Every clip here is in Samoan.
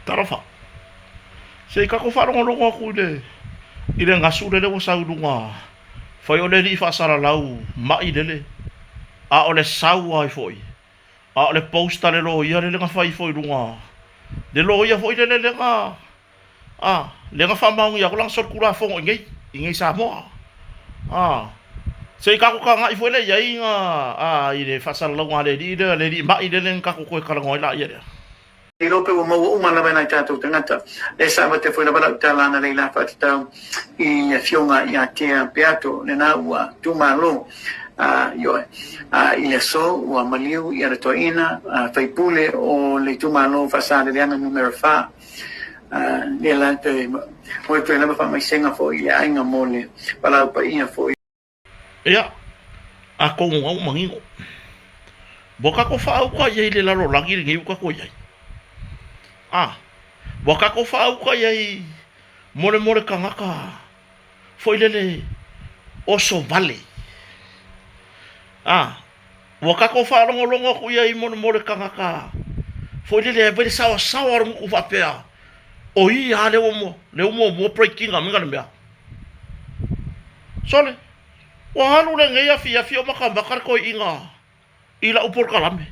Talofa. Se i kakou faalogologo aku i le i le gasu lele ua sau i luga fai o le alii faasalalau mai lele a o le sau ai foi a o le post a le loia lele na fai ifo i luga le loia foi lele lea na a lea na faamaonia atu lana solitulafono i nei i nei Samoa a se i tatou tagai foi lea i ai na a i le faasalalauga a le alii lea le alii mai lele na tatou toe talanoa ai laia lea. Iloa pe ua maua uma lava e nai tatou tagata. Lea sa avatu ai foi lava lau tala analeila faatatau i afioga ia Tea Peato, lena ua tumalo, ioe, i le aso ua maliu ia le toeaina faipule o le itumalo Faasaleleaga numera 4. Lea la toe momoli atu ai lava faamaisega foi i le aiga mo le valaau paia foi. Ia, atonu na ua manino. Ua tatou faauka i ai i le lalolagi lenei ua tatou i ai. A, ua tatou faauka i ai molemole tagata foi lele oso vale. A, ua tatou faalogologo atu i ai molemole tagata foi lele e le saoasaoa o le gutu faapea, o ia lava lea ua muamua break ina le mea. Sole, ua alu lenei afiafi o makamaka le toeaina i lau polokalame.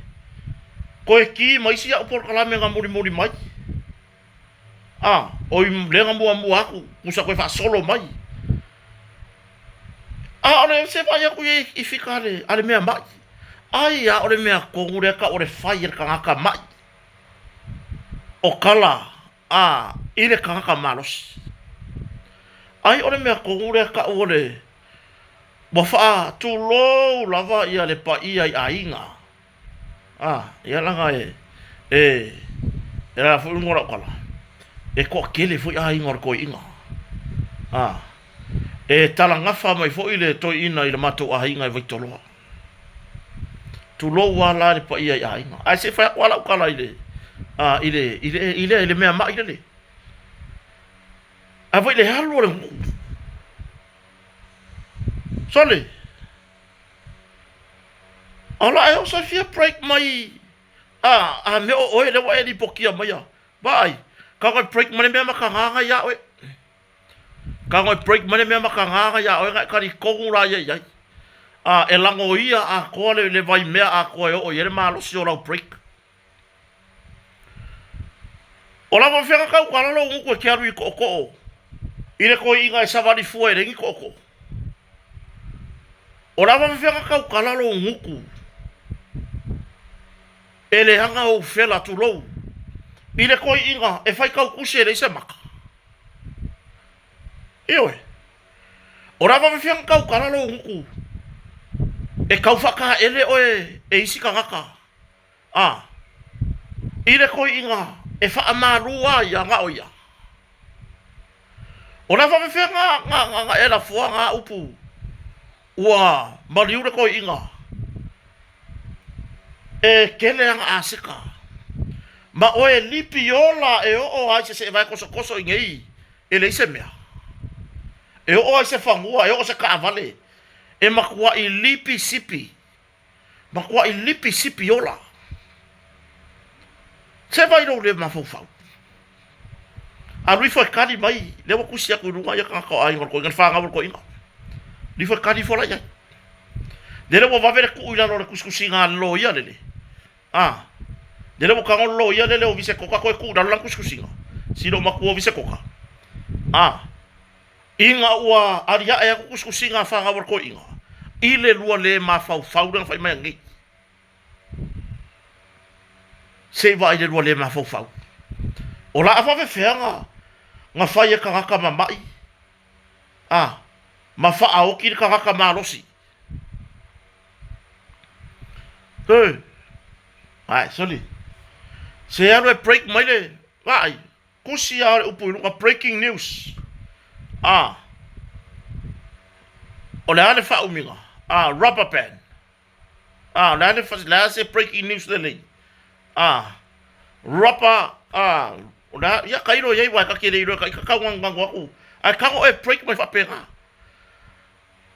Toe ki ma isi au polokalame na mulimuli mai. A, oi lea na muamua atu, gusa toe faasolo mai. A o le se vaai atu i i fika a le, a le mea mai. Ai a o le mea tonu lea tau o le fai e le tagata mai. O kala a i le tagata malosi. Ai o le mea tonu lea tau o le ua faatulou lava ia le paia i aiga. A, ia laga e, e, e ala foi luga o lau tala, e toatele foi aiga o le toeaina. A, e talagafa mai foi le toeaina i le matou aiga i Vaitoloa. Tulou lava la le paia i aiga. Ae se i fai atu lava lau tala i le, a, i le, i le, i le, i le mea ma'i lele. Ae foi le alu o le nuu. Sole, o la e oso e fia break mai, a, a mea o oe lea ua e lipotia maia. Vaai, kau e break mai le mea makagaga ia oe. Kago e break mai le mea makagaga ia oe na e talitonu la ia i ai. A e lagoia atoa le, le vaimea atoa e oo i ai le malosi o lau break. O la faafefea na tautala lou gutu e te alu i tootoo i le toeaina e savali fua e leai ni tootoo. O la faafefea na tautala lou gutu e leaga ou fela tulou i le toeaina e fai tautusi e leai se maka. Ioe. O la faafefea na tautala lou gutu e tau faataele oe e isi tagata a i le toeaina e faamalu a ia na o ia. O la faafefea na e lafoa na upu ua maliu le toeaina e tele ana aseta ma oe lipi ola e oo ai se seevae tosotoso i nei e leai se mea. E oo ai se fanua, e oo se taavale, e matuai lipi sipi, matuai lipi sipi ola. Se vai lou le mafaufau. Alu ifo e kali mai, lea ua tusi atu i luga ia tagata o aiga o le toeaina, le fanau o le toeaina. Alu ifo e kali ifo la i ai. Lele ua vave le tuu i lalo o le tusitusiga a le loia lele. A, lele ua tago le loia lele o Visekoka toe tuu i lalo lana tusitusiga. Silo matua o Visekoka. A, ina ua aliae atu tusitusiga a fanau a le toeaina, i le lua le mafaufau lea na fai mai anei. Se i vaai le lua le mafaufau. O la a faafefea na, na fai e tagata mama'i, a, ma faaoti le tagata malosi. He, ai, soli. Se alu e break mai le, vaai, tusi lava le upu i luga, breaking news. A, o le a le faaumiga? A, rubber band. A, o le a le, le a se breaking news lelei? A, rubber, a, o le a, ia tailo i ai, uae ta te le iloa, ta tau ganuganu atu, ae tago oe break mai faapena.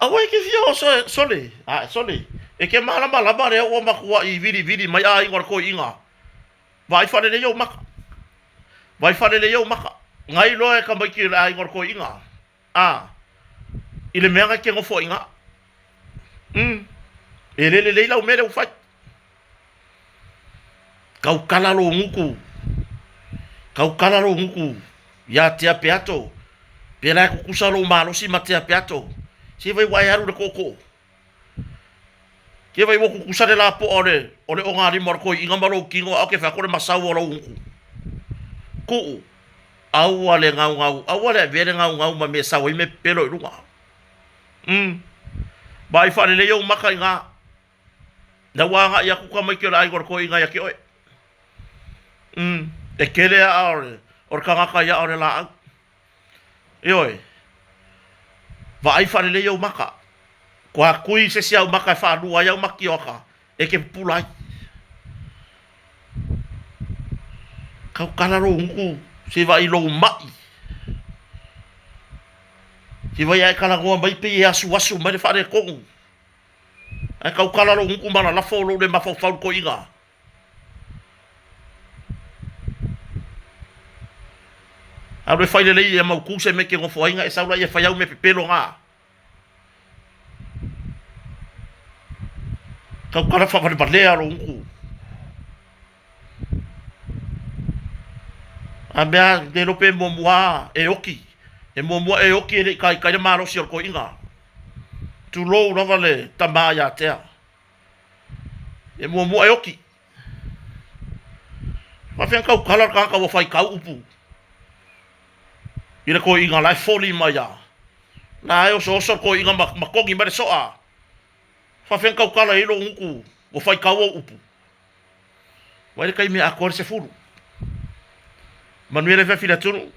Aua e te fia o sole, a, sole, e te malamalama lea ua matuai vilivili mai aiga o le toeaina. Vaai faalelei ou maka. Vai faalelei ou maka. Ngai loa e tamaiti o le aiga o le toeaina, a, i le mea na e te nofo ai i ina. Umm, e le lelei lau mea lea ua fai. Tautala lou gutu, tautala lou gutu ia Tea Peato, pe la e tutusa lou malosi ma Tea Peato. Se vai ua e alu i le tootoo. Ke vai ua tutusa le lapoa o le, o le ogalima o le toeaina ma lou tino, a o ke fai atu o le masau o lou gutu. Tuu, aua le gaugau, aua le avea le gaugau ma mea e sau ai mea pepelo i luga. Umm, vaai faalelei ou maka i ina. Na ua agai atu tamaiti o le aiga o le toeaina ia te oe. Umm, e tele aa o le, o le tagata i aa o le laau. Ioe, vaai faalelei ou maka. Kua kui se isi au maka e faalua ai au makioaka e te pupula ai. Tautala lou gutu se i vaai i lou mai. Se i vaai a e talanoa mai pei e asuasu mai le faaletonu. Ae tautala lou gutu ma lalafo lou le mafaufau i le toeaina. Alu e fai lelei ia mautu se mea e te nofo ai, na e sau laia e fai au mea pepelo na. Tautala faavalevalea lou gutu. A mea le iloa pe muamua e oki, e muamua e oki e le i taitai le malosi o le toeaina. Tulou lava le tama ia Tea. E muamua e oki. Faafefea ona tautala le tagata ua faitau upu i le toeaina la e foli mai a. La e osooso le toeaina ma, ma togi mai le soa. Faafefea ona tautala i ai lou gutu ua faitau ou upu. Vaai le taimi e atoa le 10. Manuia le afiafi i le atunuu.